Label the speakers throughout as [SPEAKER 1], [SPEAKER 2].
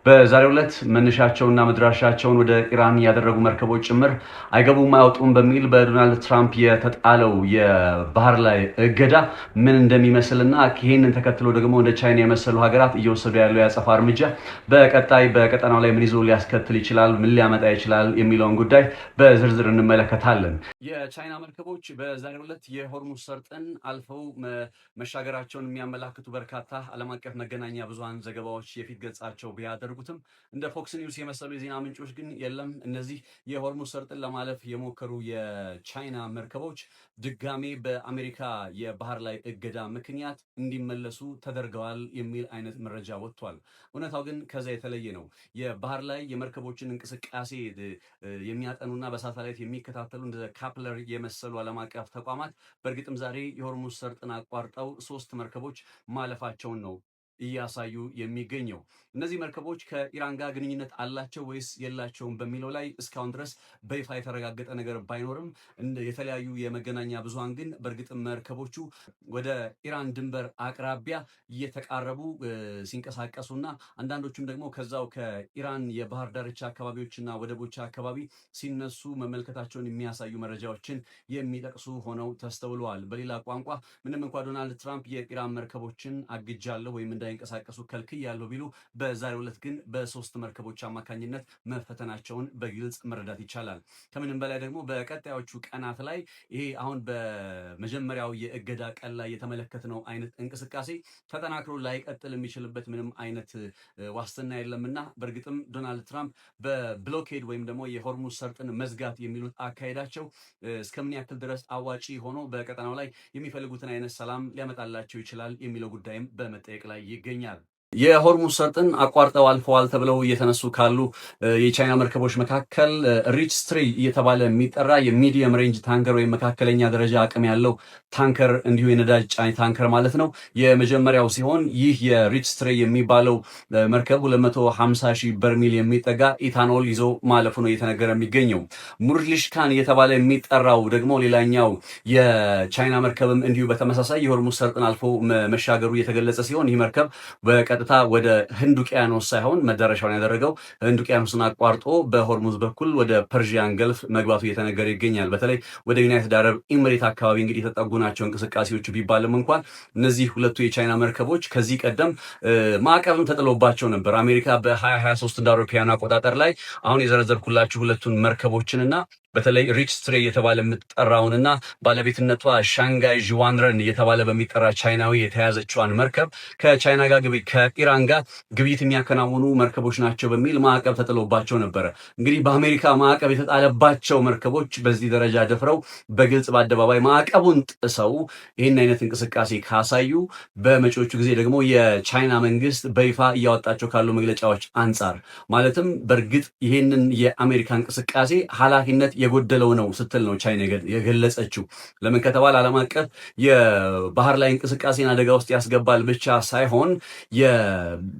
[SPEAKER 1] በዛሬው ዕለት መነሻቸውና መድረሻቸውን ወደ ኢራን ያደረጉ መርከቦች ጭምር አይገቡም አይወጡም በሚል በዶናልድ ትራምፕ የተጣለው የባህር ላይ እገዳ ምን እንደሚመስልና ይህንን ተከትሎ ደግሞ እንደ ቻይና የመሰሉ ሀገራት እየወሰዱ ያለው የአጸፋ እርምጃ በቀጣይ በቀጠናው ላይ ምን ይዞ ሊያስከትል ይችላል፣ ምን ሊያመጣ ይችላል የሚለውን ጉዳይ በዝርዝር እንመለከታለን። የቻይና መርከቦች በዛሬው ዕለት የሆርሙዝ ሰርጥን አልፈው መሻገራቸውን የሚያመላክቱ በርካታ ዓለም አቀፍ መገናኛ ብዙሃን ዘገባዎች የፊት ገጻቸው ቢያደርጉትም እንደ ፎክስ ኒውስ የመሰሉ የዜና ምንጮች ግን የለም፣ እነዚህ የሆርሙዝ ሰርጥን ለማለፍ የሞከሩ የቻይና መርከቦች ድጋሜ በአሜሪካ የባህር ላይ እገዳ ምክንያት እንዲመለሱ ተደርገዋል የሚል አይነት መረጃ ወጥቷል። እውነታው ግን ከዛ የተለየ ነው። የባህር ላይ የመርከቦችን እንቅስቃሴ የሚያጠኑና በሳተላይት የሚከታተሉ እንደ ካፕለር የመሰሉ ዓለም አቀፍ ተቋማት በእርግጥም ዛሬ የሆርሙዝ ሰርጥን አቋርጠው ሶስት መርከቦች ማለፋቸውን ነው እያሳዩ የሚገኘው። እነዚህ መርከቦች ከኢራን ጋር ግንኙነት አላቸው ወይስ የላቸውም በሚለው ላይ እስካሁን ድረስ በይፋ የተረጋገጠ ነገር ባይኖርም የተለያዩ የመገናኛ ብዙሃን ግን በእርግጥም መርከቦቹ ወደ ኢራን ድንበር አቅራቢያ እየተቃረቡ ሲንቀሳቀሱና አንዳንዶቹም ደግሞ ከዛው ከኢራን የባህር ዳርቻ አካባቢዎችና ወደቦች አካባቢ ሲነሱ መመልከታቸውን የሚያሳዩ መረጃዎችን የሚጠቅሱ ሆነው ተስተውለዋል። በሌላ ቋንቋ ምንም እንኳ ዶናልድ ትራምፕ የኢራን መርከቦችን አግጃለሁ ወይም እንዳይንቀሳቀሱ ከልክያለሁ ቢሉ በዛሬው ዕለት ግን በሶስት መርከቦች አማካኝነት መፈተናቸውን በግልጽ መረዳት ይቻላል። ከምንም በላይ ደግሞ በቀጣዮቹ ቀናት ላይ ይሄ አሁን በመጀመሪያው የእገዳ ቀን ላይ የተመለከትነው አይነት እንቅስቃሴ ተጠናክሮ ላይቀጥል የሚችልበት ምንም አይነት ዋስትና የለምና በእርግጥም ዶናልድ ትራምፕ በ blockade ወይም ደግሞ የሆርሙዝ ሰርጥን መዝጋት የሚሉት አካሄዳቸው እስከምን ያክል ድረስ አዋጪ ሆኖ በቀጠናው ላይ የሚፈልጉትን አይነት ሰላም ሊያመጣላቸው ይችላል የሚለው ጉዳይም በመጠየቅ ላይ ይገኛል። የሆርሙዝ ሰርጥን አቋርጠው አልፈዋል ተብለው እየተነሱ ካሉ የቻይና መርከቦች መካከል ሪች ስትሪ እየተባለ የሚጠራ የ medium range tanker ወይም መካከለኛ ደረጃ አቅም ያለው tanker፣ እንዲሁ የነዳጅ ጫኝ tanker ማለት ነው፣ የመጀመሪያው ሲሆን ይህ የሪች ስትሪ የሚባለው መርከብ 250 ሺህ በርሚል የሚጠጋ ኢታኖል ይዞ ማለፉ ነው እየተነገረ የሚገኘው። ሙርሊሽካን እየተባለ የሚጠራው ደግሞ ሌላኛው የቻይና መርከብም እንዲሁ በተመሳሳይ የሆርሙዝ ሰርጥን አልፎ መሻገሩ እየተገለጸ ሲሆን ይህ መርከብ በቀጥታ ወደ ህንድ ውቅያኖስ ሳይሆን መዳረሻውን ያደረገው ህንድ ውቅያኖስን አቋርጦ በሆርሙዝ በኩል ወደ Persian Gulf መግባቱ እየተነገረ ይገኛል። በተለይ ወደ ዩናይትድ አረብ ኤምሬት አካባቢ እንግዲህ የተጠጉ ናቸው እንቅስቃሴዎቹ ቢባልም እንኳን እነዚህ ሁለቱ የቻይና መርከቦች ከዚህ ቀደም ማዕቀብም ተጥሎባቸው ነበር። አሜሪካ በ2023 እንደ አውሮፓውያኑ አቆጣጠር ላይ አሁን የዘረዘርኩላችሁ ሁለቱን መርከቦችንና በተለይ ሪች ስትሬ እየተባለ የምትጠራውንና ባለቤትነቷ ሻንጋይ ዥዋንረን እየተባለ በሚጠራ ቻይናዊ የተያዘችዋን መርከብ ከቻይና ጋር ከኢራን ጋር ግብይት የሚያከናውኑ መርከቦች ናቸው በሚል ማዕቀብ ተጥሎባቸው ነበረ። እንግዲህ በአሜሪካ ማዕቀብ የተጣለባቸው መርከቦች በዚህ ደረጃ ደፍረው በግልጽ በአደባባይ ማዕቀቡን ጥሰው ይህን አይነት እንቅስቃሴ ካሳዩ በመጪዎቹ ጊዜ ደግሞ የቻይና መንግስት በይፋ እያወጣቸው ካሉ መግለጫዎች አንጻር ማለትም በእርግጥ ይህንን የአሜሪካ እንቅስቃሴ ኃላፊነት የጎደለው ነው ስትል ነው ቻይና የገለጸችው። ለምን ከተባለ ዓለም አቀፍ የባህር ላይ እንቅስቃሴን አደጋ ውስጥ ያስገባል ብቻ ሳይሆን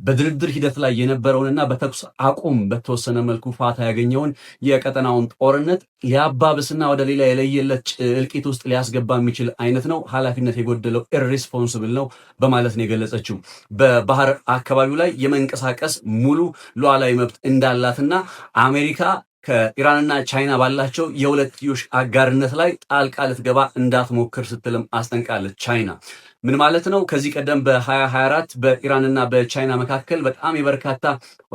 [SPEAKER 1] በድርድር ሂደት ላይ የነበረውንና በተኩስ አቁም በተወሰነ መልኩ ፋታ ያገኘውን የቀጠናውን ጦርነት ሊያባብስና ወደ ሌላ የለየለት እልቂት ውስጥ ሊያስገባ የሚችል አይነት ነው፣ ኃላፊነት የጎደለው irresponsible ነው በማለት ነው የገለጸችው። በባህር አካባቢው ላይ የመንቀሳቀስ ሙሉ ሉዓላዊ መብት እንዳላትና አሜሪካ ከኢራንና ቻይና ባላቸው የሁለትዮሽ አጋርነት ላይ ጣልቃ ልትገባ እንዳትሞክር ስትልም አስጠንቃለች ቻይና። ምን ማለት ነው? ከዚህ ቀደም በ2024 በኢራንና በቻይና መካከል በጣም የበርካታ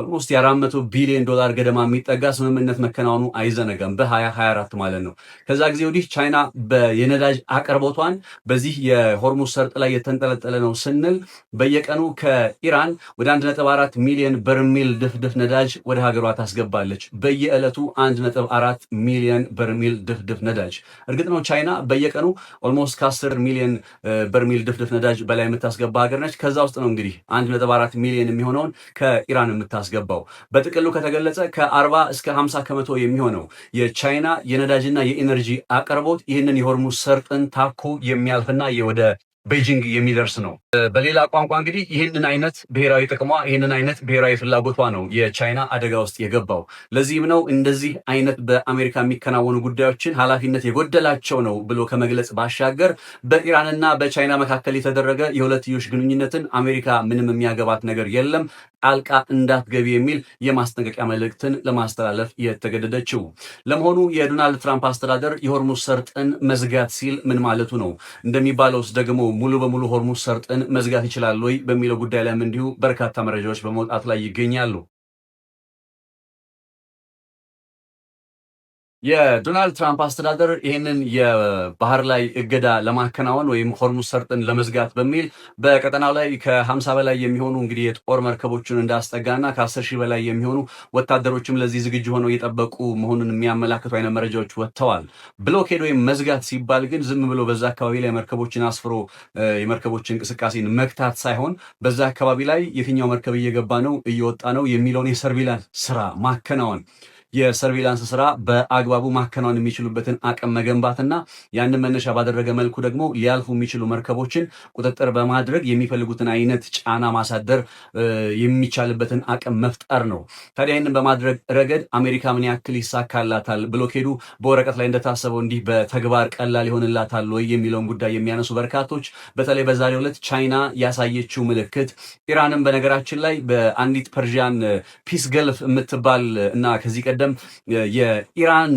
[SPEAKER 1] almost የ400 ቢሊዮን ዶላር ገደማ የሚጠጋ ስምምነት መከናወኑ አይዘነጋም። በ2024 ማለት ነው። ከዛ ጊዜ ወዲህ ቻይና የነዳጅ አቅርቦቷን በዚህ የሆርሙዝ ሰርጥ ላይ የተንጠለጠለ ነው ስንል በየቀኑ ከኢራን ወደ 1.4 ሚሊዮን በርሜል ድፍድፍ ነዳጅ ወደ ሀገሯ ታስገባለች። በየዕለቱ 1.4 ሚሊዮን በርሜል ድፍድፍ ነዳጅ። እርግጥ ነው ቻይና በየቀኑ almost ከ10 ሚሊዮን በርሜል ድፍድፍ ነዳጅ በላይ የምታስገባ ሀገር ነች። ከዛ ውስጥ ነው እንግዲህ 1.4 ሚሊዮን የሚሆነውን ከኢራን የምታስገባው። በጥቅሉ ከተገለጸ ከ40 እስከ 50% የሚሆነው የቻይና የነዳጅና የ energy አቅርቦት ይህንን የሆርሙዝ ሰርጥን ታኮ የሚያልፍና ወደ ቤጂንግ የሚደርስ ነው። በሌላ ቋንቋ እንግዲህ ይህንን አይነት ብሔራዊ ጥቅሟ፣ ይህንን አይነት ብሔራዊ ፍላጎቷ ነው የቻይና አደጋ ውስጥ የገባው። ለዚህም ነው እንደዚህ አይነት በአሜሪካ የሚከናወኑ ጉዳዮችን ኃላፊነት የጎደላቸው ነው ብሎ ከመግለጽ ባሻገር በኢራንና በቻይና መካከል የተደረገ የሁለትዮሽ ግንኙነትን አሜሪካ ምንም የሚያገባት ነገር የለም፣ ጣልቃ እንዳትገቢ የሚል የማስጠንቀቂያ መልእክትን ለማስተላለፍ የተገደደችው። ለመሆኑ የዶናልድ ትራምፕ አስተዳደር የሆርሙዝ ሰርጥን መዝጋት ሲል ምን ማለቱ ነው? እንደሚባለውስ ደግሞ ሙሉ በሙሉ ሆርሙዝ ሰርጥን መዝጋት ይችላል ወይ በሚለው ጉዳይ ላይም እንዲሁ በርካታ መረጃዎች በመውጣት ላይ ይገኛሉ። የዶናልድ ትራምፕ አስተዳደር ይህንን የባህር ላይ እገዳ ለማከናወን ወይም ሆርሙዝ ሰርጥን ለመዝጋት በሚል በቀጠናው ላይ ከ50 በላይ የሚሆኑ እንግዲህ የጦር መርከቦችን እንዳስጠጋና ከ10,000 በላይ የሚሆኑ ወታደሮችም ለዚህ ዝግጁ ሆነው እየጠበቁ መሆኑን የሚያመላክቱ አይነት መረጃዎች ወጥተዋል። Blockade ወይም መዝጋት ሲባል ግን ዝም ብሎ በዛ አካባቢ ላይ መርከቦችን አስፍሮ የመርከቦች እንቅስቃሴን መግታት ሳይሆን በዛ አካባቢ ላይ የትኛው መርከብ እየገባ ነው፣ እየወጣ ነው የሚለውን የ surveillance ስራ ማከናወን፣ የ surveillance ስራ በአግባቡ ማከናወን የሚችሉበትን አቅም መገንባትና ያንን መነሻ ባደረገ መልኩ ደግሞ ሊያልፉ የሚችሉ መርከቦችን ቁጥጥር በማድረግ የሚፈልጉትን አይነት ጫና ማሳደር የሚቻልበትን አቅም መፍጠር ነው። ታዲያ ይህንን በማድረግ ረገድ አሜሪካ ምን ያክል ይሳካላታል? Blockade ኡ በወረቀት ላይ እንደታሰበው እንዲህ በተግባር ቀላል ይሆንላታል ወይ የሚለውን ጉዳይ የሚያነሱ በርካቶች፣ በተለይ በዛሬው ዕለት ቻይና ያሳየችው ምልክት፣ ኢራንም በነገራችን ላይ በአንዲት Persian Peace Gulf የምትባል እና ከዚህ ቀደም የኢራን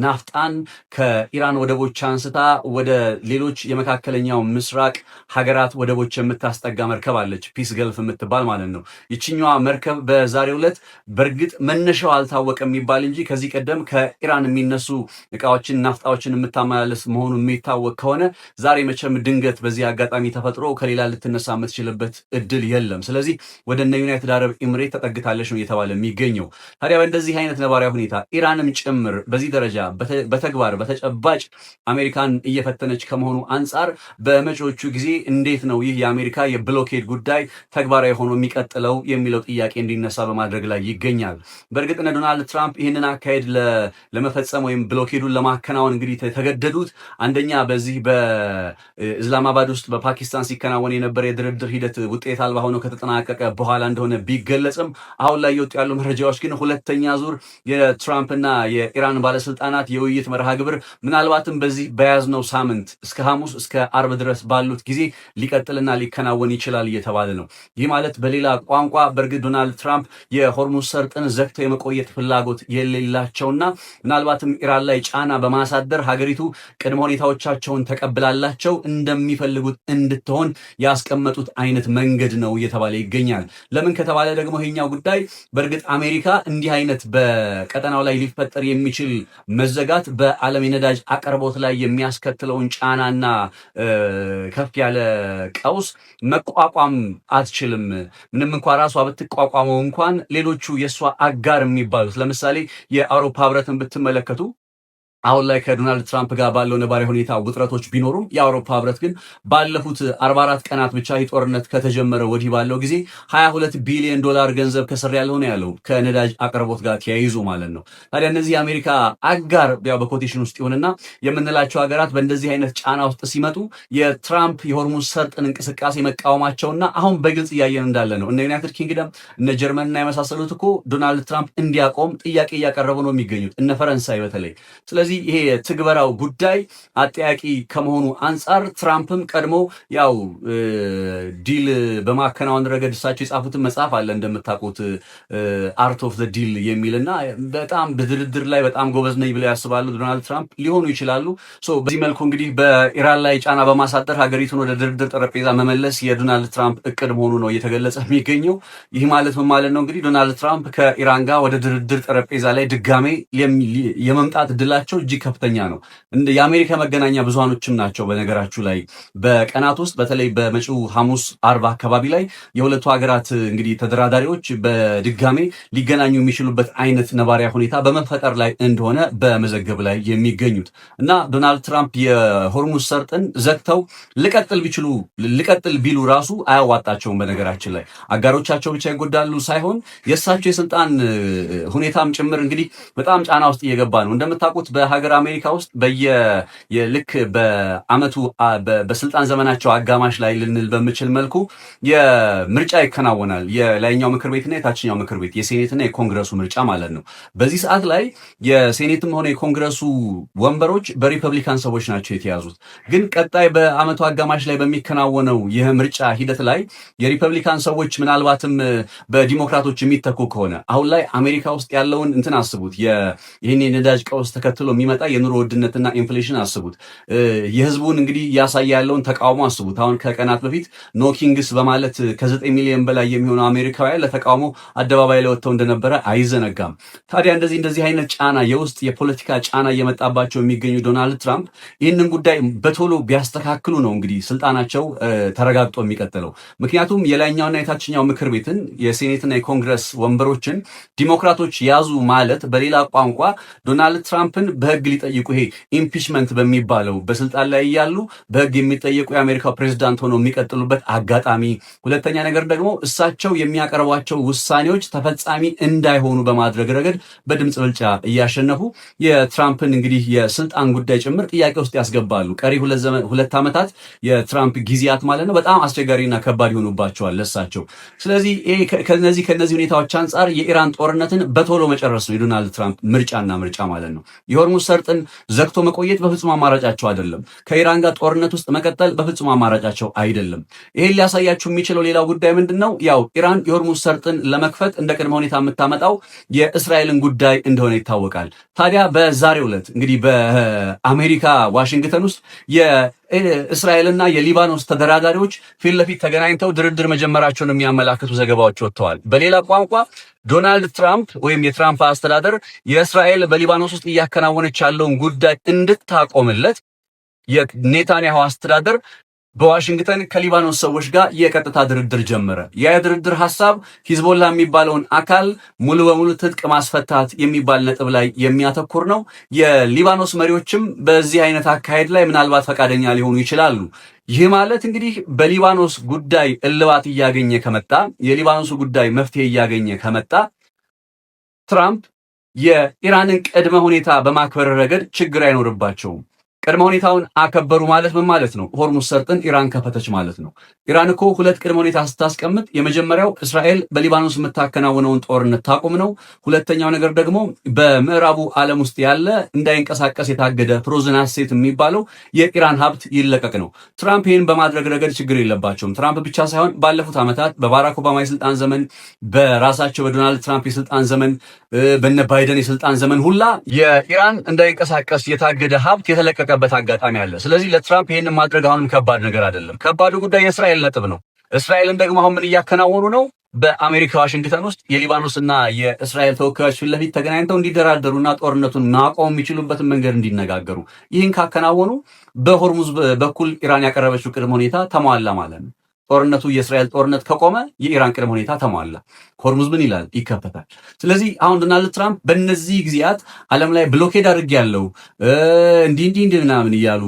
[SPEAKER 1] ናፍጣን ከኢራን ወደቦች አንስታ ወደ ሌሎች የመካከለኛው ምስራቅ ሀገራት ወደቦች የምታስጠጋ መርከብ አለች፣ Peace Gulf የምትባል ማለት ነው። ይችኛዋ መርከብ በዛሬው ዕለት በእርግጥ መነሻው አልታወቀም የሚባል እንጂ ከዚህ ቀደም ከኢራን የሚነሱ እቃዎችን፣ ናፍጣዎችን የምታመላለስ መሆኑ የሚታወቅ ከሆነ ዛሬ መቼም ድንገት በዚህ አጋጣሚ ተፈጥሮ ከሌላ ልትነሳ የምትችልበት እድል የለም። ስለዚህ ወደ እነ ዩናይትድ አረብ ኤምሬት ተጠግታለች ነው እየተባለ የሚገኘው። ታዲያ በእንደዚህ አይነት ነባራዊ ሁኔታ ኢራንም ጭምር በዚህ ደረጃ በተግባር በተጨባጭ አሜሪካን እየፈተነች ከመሆኑ አንጻር በመጪዎቹ ጊዜ እንዴት ነው ይህ የአሜሪካ የ blockade ጉዳይ ተግባራዊ ሆኖ የሚቀጥለው የሚለው ጥያቄ እንዲነሳ በማድረግ ላይ ይገኛል። በእርግጥ እነ ዶናልድ ትራምፕ ይህንን አካሄድ ለመፈጸም ወይም blockade ኡን ለማከናወን እንግዲህ የተገደዱት አንደኛ በዚህ በኢስላማባድ ውስጥ በፓኪስታን ሲከናወን የነበረ የድርድር ሂደት ውጤት አልባ ሆኖ ከተጠናቀቀ በኋላ እንደሆነ ቢገለጽም አሁን ላይ የወጡ ያሉ መረጃዎች ግን ሁለተኛ ዙር የትራምፕና የኢራን ባለስልጣናት የውይይት መርሃ ግብር ምናልባትም በዚህ በያዝነው ሳምንት እስከ ሐሙስ እስከ አርብ ድረስ ባሉት ጊዜ ሊቀጥልና ሊከናወን ይችላል እየተባለ ነው። ይህ ማለት በሌላ ቋንቋ በእርግጥ ዶናልድ ትራምፕ የሆርሙዝ ሰርጥን ዘግተው የመቆየት ፍላጎት የሌላቸውና ምናልባትም ኢራን ላይ ጫና በማሳደር ሀገሪቱ ቅድመ ሁኔታዎቻቸውን ተቀብላላቸው እንደሚፈልጉት እንድትሆን ያስቀመጡት አይነት መንገድ ነው እየተባለ ይገኛል። ለምን ከተባለ ደግሞ ይሄኛው ጉዳይ በእርግጥ አሜሪካ እንዲህ አይነት በቀጠናው ላይ ሊፈጠር የሚችል መዘጋት በዓለም የነዳጅ አቅርቦት ላይ የሚያስከትለውን ጫናና ከፍ ያለ ቀውስ መቋቋም አትችልም። ምንም እንኳ ራሷ ብትቋቋመው እንኳን ሌሎቹ የእሷ አጋር የሚባሉት ለምሳሌ የአውሮፓ ህብረትን ብትመለከቱ አሁን ላይ ከዶናልድ ትራምፕ ጋር ባለው ነባራዊ ሁኔታ ውጥረቶች ቢኖሩም የአውሮፓ ህብረት ግን ባለፉት 44 ቀናት ብቻ ይህ ጦርነት ከተጀመረ ወዲህ ባለው ጊዜ 22 ቢሊዮን ዶላር ገንዘብ ከስር ያለው ነው ያለው ከነዳጅ አቅርቦት ጋር ተያይዞ ማለት ነው። ታዲያ እነዚህ የአሜሪካ አጋር ያው በ quotation ውስጥ ይሁንና የምንላቸው ሀገራት በእንደዚህ አይነት ጫና ውስጥ ሲመጡ የትራምፕ የሆርሙዝ ሰርጥን እንቅስቃሴ መቃወማቸውና አሁን በግልጽ እያየን እንዳለ ነው። እነ ዩናይትድ ኪንግደም፣ እነ ጀርመንና የመሳሰሉት እኮ ዶናልድ ትራምፕ እንዲያቆም ጥያቄ እያቀረቡ ነው የሚገኙት፣ እነ ፈረንሳይ በተለይ። ስለዚህ ይሄ የትግበራው ጉዳይ አጠያቂ ከመሆኑ አንጻር ትራምፕም ቀድሞ ያው deal በማከናወን ረገድ እሳቸው የጻፉትን መጽሐፍ አለ እንደምታውቁት፣ Art of the Deal የሚልና በጣም በድርድር ላይ በጣም ጎበዝ ነኝ ብለው ያስባሉ ዶናልድ ትራምፕ፣ ሊሆኑ ይችላሉ። በዚህ መልኩ እንግዲህ በኢራን ላይ ጫና በማሳደር ሀገሪቱን ወደ ድርድር ጠረጴዛ መመለስ የዶናልድ ትራምፕ እቅድ መሆኑ ነው እየተገለጸ የሚገኘው። ይህ ማለት ምን ማለት ነው? እንግዲህ ዶናልድ ትራምፕ ከኢራን ጋር ወደ ድርድር ጠረጴዛ ላይ ድጋሜ የመምጣት እድላቸው እጅግ ከፍተኛ ነው። የአሜሪካ መገናኛ ብዙሃኖችም ናቸው በነገራችሁ ላይ በቀናት ውስጥ በተለይ በመጪው ሐሙስ አርብ አካባቢ ላይ የሁለቱ ሀገራት እንግዲህ ተደራዳሪዎች በድጋሜ ሊገናኙ የሚችሉበት አይነት ነባራዊ ሁኔታ በመፈጠር ላይ እንደሆነ በመዘገብ ላይ የሚገኙት። እና ዶናልድ ትራምፕ የሆርሙዝ ሰርጥን ዘግተው ልቀጥል ቢችሉ፣ ልቀጥል ቢሉ ራሱ አያዋጣቸውም። በነገራችን ላይ አጋሮቻቸው ብቻ ይጎዳሉ ሳይሆን የእሳቸው የስልጣን ሁኔታም ጭምር እንግዲህ በጣም ጫና ውስጥ እየገባ ነው። እንደምታውቁት በ ሀገር አሜሪካ ውስጥ ልክ በአመቱ በስልጣን ዘመናቸው አጋማሽ ላይ ልንል በምችል መልኩ የምርጫ ይከናወናል። የላይኛው ምክር ቤትና የታችኛው ምክር ቤት፣ የሴኔትና የኮንግረሱ ምርጫ ማለት ነው። በዚህ ሰዓት ላይ የሴኔትም ሆነ የኮንግረሱ ወንበሮች በሪፐብሊካን ሰዎች ናቸው የተያዙት። ግን ቀጣይ በአመቱ አጋማሽ ላይ በሚከናወነው ይህ ምርጫ ሂደት ላይ የሪፐብሊካን ሰዎች ምናልባትም በዲሞክራቶች የሚተኩ ከሆነ፣ አሁን ላይ አሜሪካ ውስጥ ያለውን እንትን አስቡት። ይህን የነዳጅ ቀውስ ተከትሎ የሚመጣ የኑሮ ውድነትና inflation አስቡት። የህዝቡን እንግዲህ እያሳየ ያለውን ተቃውሞ አስቡት። አሁን ከቀናት በፊት No Kings በማለት ከ9 ሚሊዮን በላይ የሚሆኑ አሜሪካውያን ለተቃውሞ አደባባይ ላይ ወጥተው እንደነበረ አይዘነጋም። ታዲያ እንደዚህ እንደዚህ አይነት ጫና፣ የውስጥ የፖለቲካ ጫና እየመጣባቸው የሚገኙ ዶናልድ ትራምፕ ይህንን ጉዳይ በቶሎ ቢያስተካክሉ ነው እንግዲህ ስልጣናቸው ተረጋግጦ የሚቀጥለው። ምክንያቱም የላይኛውና የታችኛው ምክር ቤትን፣ የሴኔትና የኮንግረስ ወንበሮችን ዲሞክራቶች ያዙ ማለት በሌላ ቋንቋ ዶናልድ ትራምፕን በህግ ሊጠይቁ፣ ይሄ impeachment በሚባለው በስልጣን ላይ እያሉ በህግ የሚጠየቁ የአሜሪካው ፕሬዚዳንት ሆነው የሚቀጥሉበት አጋጣሚ፣ ሁለተኛ ነገር ደግሞ እሳቸው የሚያቀርቧቸው ውሳኔዎች ተፈጻሚ እንዳይሆኑ በማድረግ ረገድ በድምፅ ብልጫ እያሸነፉ የትራምፕን እንግዲህ የስልጣን ጉዳይ ጭምር ጥያቄ ውስጥ ያስገባሉ። ቀሪ 2 ዓመታት የትራምፕ ጊዜያት ማለት ነው በጣም አስቸጋሪና ከባድ ይሆኑባቸዋል ለሳቸው። ስለዚህ ከነዚህ ከነዚህ ሁኔታዎች አንጻር የኢራን ጦርነትን በቶሎ መጨረስ ነው የዶናልድ ትራምፕ ምርጫና ምርጫ ማለት ነው። የሆርሙዝ ሰርጥን ዘግቶ መቆየት በፍጹም አማራጫቸው አይደለም። ከኢራን ጋር ጦርነት ውስጥ መቀጠል በፍጹም አማራጫቸው አይደለም። ይሄን ሊያሳያችሁ የሚችለው ሌላው ጉዳይ ምንድን ነው? ያው ኢራን የሆርሙዝ ሰርጥን ለመክፈት እንደ ቅድመ ሁኔታ የምታመጣው የእስራኤልን ጉዳይ እንደሆነ ይታወቃል። ታዲያ በዛሬው ዕለት እንግዲህ በአሜሪካ ዋሽንግተን ውስጥ የእስራኤልና የሊባኖስ ተደራዳሪዎች ፊት ለፊት ተገናኝተው ድርድር መጀመራቸውን የሚያመላክቱ ዘገባዎች ወጥተዋል። በሌላ ቋንቋ ዶናልድ ትራምፕ ወይም የትራምፕ አስተዳደር የእስራኤል በሊባኖስ ውስጥ እያከናወነች ያለውን ጉዳይ እንድታቆምለት የኔታንያሁ አስተዳደር በዋሽንግተን ከሊባኖስ ሰዎች ጋር የቀጥታ ድርድር ጀመረ። ያ የድርድር ሐሳብ ሂዝቦላ የሚባለውን አካል ሙሉ በሙሉ ትጥቅ ማስፈታት የሚባል ነጥብ ላይ የሚያተኩር ነው። የሊባኖስ መሪዎችም በዚህ አይነት አካሄድ ላይ ምናልባት ፈቃደኛ ሊሆኑ ይችላሉ። ይህ ማለት እንግዲህ በሊባኖስ ጉዳይ እልባት እያገኘ ከመጣ፣ የሊባኖሱ ጉዳይ መፍትሄ እያገኘ ከመጣ፣ ትራምፕ የኢራንን ቅድመ ሁኔታ በማክበር ረገድ ችግር አይኖርባቸውም። ቅድመ ሁኔታውን አከበሩ ማለት ምን ማለት ነው? ሆርሙዝ ሰርጥን ኢራን ከፈተች ማለት ነው። ኢራን እኮ ሁለት ቅድመ ሁኔታ ስታስቀምጥ የመጀመሪያው እስራኤል በሊባኖስ የምታከናውነውን ጦርነት ታቁም ነው። ሁለተኛው ነገር ደግሞ በምዕራቡ ዓለም ውስጥ ያለ እንዳይንቀሳቀስ የታገደ frozen asset የሚባለው የኢራን ሀብት ይለቀቅ ነው። ትራምፕ ይህን በማድረግ ረገድ ችግር የለባቸውም። ትራምፕ ብቻ ሳይሆን ባለፉት ዓመታት በባራክ ኦባማ የስልጣን ዘመን፣ በራሳቸው በዶናልድ ትራምፕ የስልጣን ዘመን፣ በነ ባይደን የስልጣን ዘመን ሁላ የኢራን እንዳይንቀሳቀስ የታገደ ሀብት የተለቀቀበት አጋጣሚ አለ። ስለዚህ ለትራምፕ ይህንን ማድረግ አሁንም ከባድ ነገር አይደለም። ከባዱ ጉዳይ የእስራኤል ነጥብ ነው። እስራኤልን ደግሞ አሁን ምን እያከናወኑ ነው? በአሜሪካ ዋሽንግተን ውስጥ የሊባኖስና የእስራኤል ተወካዮች ፊት ለፊት ተገናኝተው እንዲደራደሩና ጦርነቱን ማቆም የሚችሉበትን መንገድ እንዲነጋገሩ። ይህን ካከናወኑ በሆርሙዝ በኩል ኢራን ያቀረበችው ቅድመ ሁኔታ ተሟላ ማለት ነው። ጦርነቱ፣ የእስራኤል ጦርነት ከቆመ የኢራን ቅድመ ሁኔታ ተሟላ። ሆርሙዝ ምን ይላል? ይከፈታል። ስለዚህ አሁን ዶናልድ ትራምፕ በእነዚህ ጊዜያት ዓለም ላይ blockade አድርጌያለሁ፣ እንዲህ እንዲህ እንዲህ ምናምን እያሉ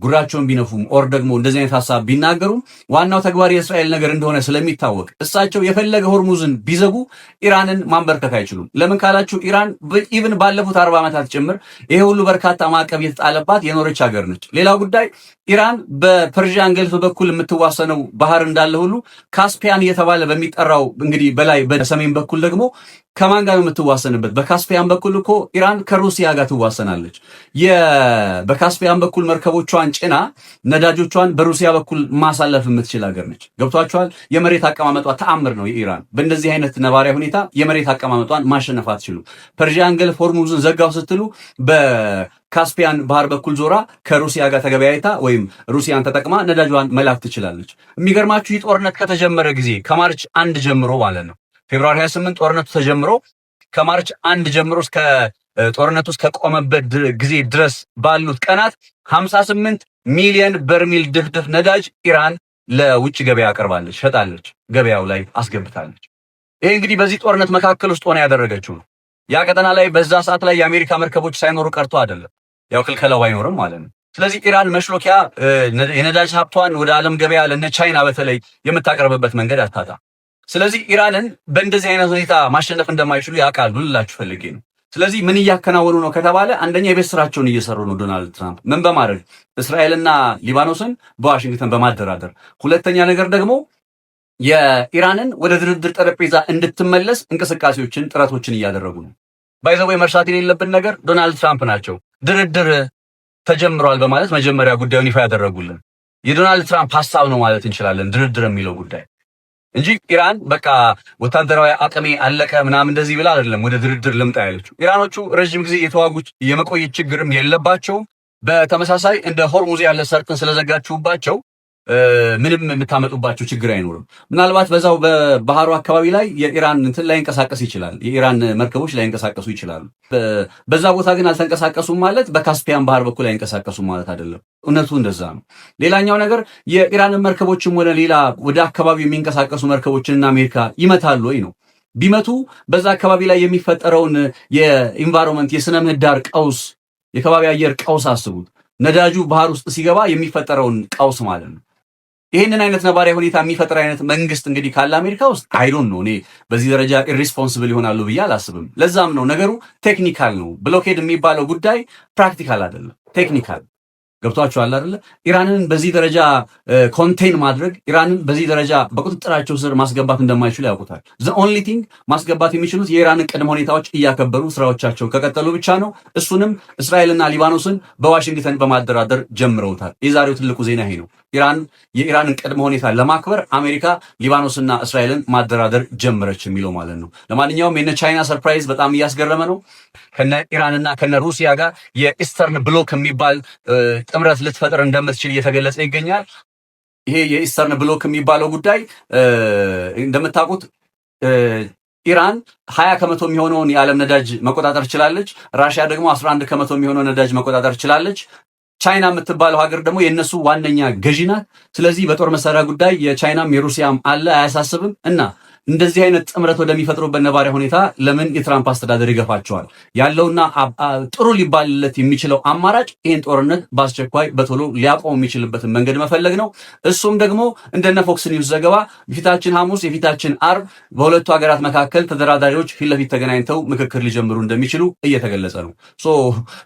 [SPEAKER 1] ጉራቸውን ቢነፉም or ደግሞ እንደዚህ አይነት ሀሳብ ቢናገሩም ዋናው ተግባር የእስራኤል ነገር እንደሆነ ስለሚታወቅ እሳቸው የፈለገ ሆርሙዝን ቢዘጉ ኢራንን ማንበርከክ አይችሉም። ለምን ካላችሁ ኢራን even ባለፉት 40 ዓመታት ጭምር ይሄ ሁሉ በርካታ ማዕቀብ የተጣለባት የኖረች ሀገር ነች። ሌላው ጉዳይ ኢራን በ Persian Gulf በኩል የምትዋሰነው ባህር እንዳለ ሁሉ ካስፒያን እየተባለ በሚጠራው እንግዲህ በላይ በሰሜን በኩል ደግሞ ከማን ጋር ነው የምትዋሰንበት? በካስፒያን በኩል እኮ ኢራን ከሩሲያ ጋር ትዋሰናለች። በካስፒያን በኩል መርከቦቿን ጭና ነዳጆቿን በሩሲያ በኩል ማሳለፍ የምትችል ሀገር ነች። ገብቷችኋል? የመሬት አቀማመጧ ተአምር ነው የኢራን። በእንደዚህ አይነት ነባራዊ ሁኔታ የመሬት አቀማመጧን ማሸነፍ አትችሉም። Persian Gulf ሆርሙዝን ዘጋው ስትሉ በካስፒያን ባህር በኩል ዞራ ከሩሲያ ጋር ተገበያይታ ወይም ሩሲያን ተጠቅማ ነዳጇን መላክ ትችላለች። የሚገርማችሁ ይህ ጦርነት ከተጀመረ ጊዜ ከ March 1 ጀምሮ ማለት ነው፣ February 28 ጦርነቱ ተጀምሮ ከ March 1 ጀምሮ እስከ ጦርነቱ እስከቆመበት ጊዜ ድረስ ባሉት ቀናት 58 ሚሊዮን በርሚል ድፍድፍ ነዳጅ ኢራን ለውጭ ገበያ አቅርባለች፣ ሸጣለች፣ ገበያው ላይ አስገብታለች። ይሄ እንግዲህ በዚህ ጦርነት መካከል ውስጥ ሆና ያደረገችው ነው። ያ ቀጠና ላይ በዛ ሰዓት ላይ የአሜሪካ መርከቦች ሳይኖሩ ቀርቶ አይደለም፣ ያው ክልከላው ባይኖርም ማለት ነው። ስለዚህ ኢራን መሽሎኪያ የነዳጅ ሀብቷን ወደ ዓለም ገበያ ለነ ቻይና በተለይ የምታቀርብበት መንገድ አታጣ። ስለዚህ ኢራንን በእንደዚህ አይነት ሁኔታ ማሸነፍ እንደማይችሉ ያውቃሉ ልላችሁ ፈልጌ ነው። ስለዚህ ምን እያከናወኑ ነው ከተባለ አንደኛ የቤት ስራቸውን እየሰሩ ነው ዶናልድ ትራምፕ። ምን በማድረግ? እስራኤልና ሊባኖስን በዋሽንግተን በማደራደር። ሁለተኛ ነገር ደግሞ የኢራንን ወደ ድርድር ጠረጴዛ እንድትመለስ እንቅስቃሴዎችን፣ ጥረቶችን እያደረጉ ነው። By the way፣ መርሳት የሌለብን ነገር ዶናልድ ትራምፕ ናቸው ድርድር ተጀምሯል በማለት መጀመሪያ ጉዳዩን ይፋ ያደረጉልን። የዶናልድ ትራምፕ ሀሳብ ነው ማለት እንችላለን ድርድር የሚለው ጉዳይ እንጂ ኢራን በቃ ወታደራዊ አቅሜ አለቀ ምናምን እንደዚህ ብላ አይደለም ወደ ድርድር ልምጣ ያለችው። ኢራኖቹ ረዥም ጊዜ የተዋጉ የመቆየት ችግርም የለባቸውም። በተመሳሳይ እንደ ሆርሙዝ ያለ ሰርጥን ስለዘጋችሁባቸው ምንም የምታመጡባቸው ችግር አይኖርም። ምናልባት በዛው በባህሩ አካባቢ ላይ የኢራን እንትን ላይንቀሳቀስ ይችላል። የኢራን መርከቦች ላይንቀሳቀሱ ይችላሉ። በዛ ቦታ ግን አልተንቀሳቀሱም ማለት በካስፒያን ባህር በኩል አይንቀሳቀሱም ማለት አይደለም። እውነቱ እንደዛ ነው። ሌላኛው ነገር የኢራንን መርከቦችም ሆነ ሌላ ወደ አካባቢው የሚንቀሳቀሱ መርከቦችንና አሜሪካ ይመታሉ ወይ ነው። ቢመቱ በዛ አካባቢ ላይ የሚፈጠረውን የ environment፣ የስነ ምህዳር ቀውስ፣ የከባቢ አየር ቀውስ አስቡት። ነዳጁ ባህር ውስጥ ሲገባ የሚፈጠረውን ቀውስ ማለት ነው። ይህንን አይነት ነባራዊ ሁኔታ የሚፈጥር አይነት መንግስት እንግዲህ ካለ አሜሪካ ውስጥ I don't know፣ እኔ በዚህ ደረጃ irresponsible ይሆናሉ ብዬ አላስብም። ለዛም ነው ነገሩ technical ነው። Blockade የሚባለው ጉዳይ practical አይደለም፣ technical። ገብቷችኋል አይደለ? ኢራንን በዚህ ደረጃ contain ማድረግ፣ ኢራንን በዚህ ደረጃ በቁጥጥራቸው ስር ማስገባት እንደማይችሉ ያውቁታል። The only thing ማስገባት የሚችሉት የኢራንን ቅድመ ሁኔታዎች እያከበሩ ስራዎቻቸው ከቀጠሉ ብቻ ነው። እሱንም እስራኤልና ሊባኖስን በዋሽንግተን በማደራደር ጀምረውታል። የዛሬው ትልቁ ዜና ይሄ ነው። ኢራን የኢራንን ቅድመ ሁኔታ ለማክበር አሜሪካ ሊባኖስና እስራኤልን ማደራደር ጀመረች የሚለው ማለት ነው። ለማንኛውም የነ ቻይና surprise በጣም እያስገረመ ነው። ከነ ኢራንና ከነ ሩሲያ ጋር የ Eastern Bloc የሚባል ጥምረት ልትፈጥር እንደምትችል እየተገለጸ ይገኛል። ይሄ የ Eastern Bloc የሚባለው ጉዳይ እንደምታውቁት ኢራን 20% የሚሆነውን የዓለም ነዳጅ መቆጣጠር ችላለች። ራሽያ ደግሞ 11% የሚሆነውን ነዳጅ መቆጣጠር ችላለች። ቻይና የምትባለው ሀገር ደግሞ የእነሱ ዋነኛ ገዢ ናት። ስለዚህ በጦር መሳሪያ ጉዳይ የቻይናም የሩሲያም አለ፣ አያሳስብም። እና እንደዚህ አይነት ጥምረት ወደሚፈጥሩበት ነባራዊ ሁኔታ ለምን የትራምፕ አስተዳደር ይገፋቸዋል? ያለውና ጥሩ ሊባልለት የሚችለው አማራጭ ይህን ጦርነት በአስቸኳይ በቶሎ ሊያቆም የሚችልበትን መንገድ መፈለግ ነው። እሱም ደግሞ እንደነ ፎክስ ኒውስ ዘገባ የፊታችን ሐሙስ፣ የፊታችን አርብ በሁለቱ ሀገራት መካከል ተደራዳሪዎች ፊት ለፊት ተገናኝተው ምክክር ሊጀምሩ እንደሚችሉ እየተገለጸ ነው። So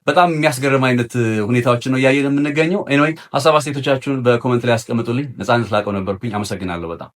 [SPEAKER 1] በጣም የሚያስገርም አይነት ሁኔታዎችን ነው እያየን የምንገኘው። Anyway፣ ሀሳብ አስተያየቶቻችሁን በ comment ላይ ያስቀምጡልኝ። ነፃነት ላቀው ነበርኩኝ። አመሰግናለሁ በጣም።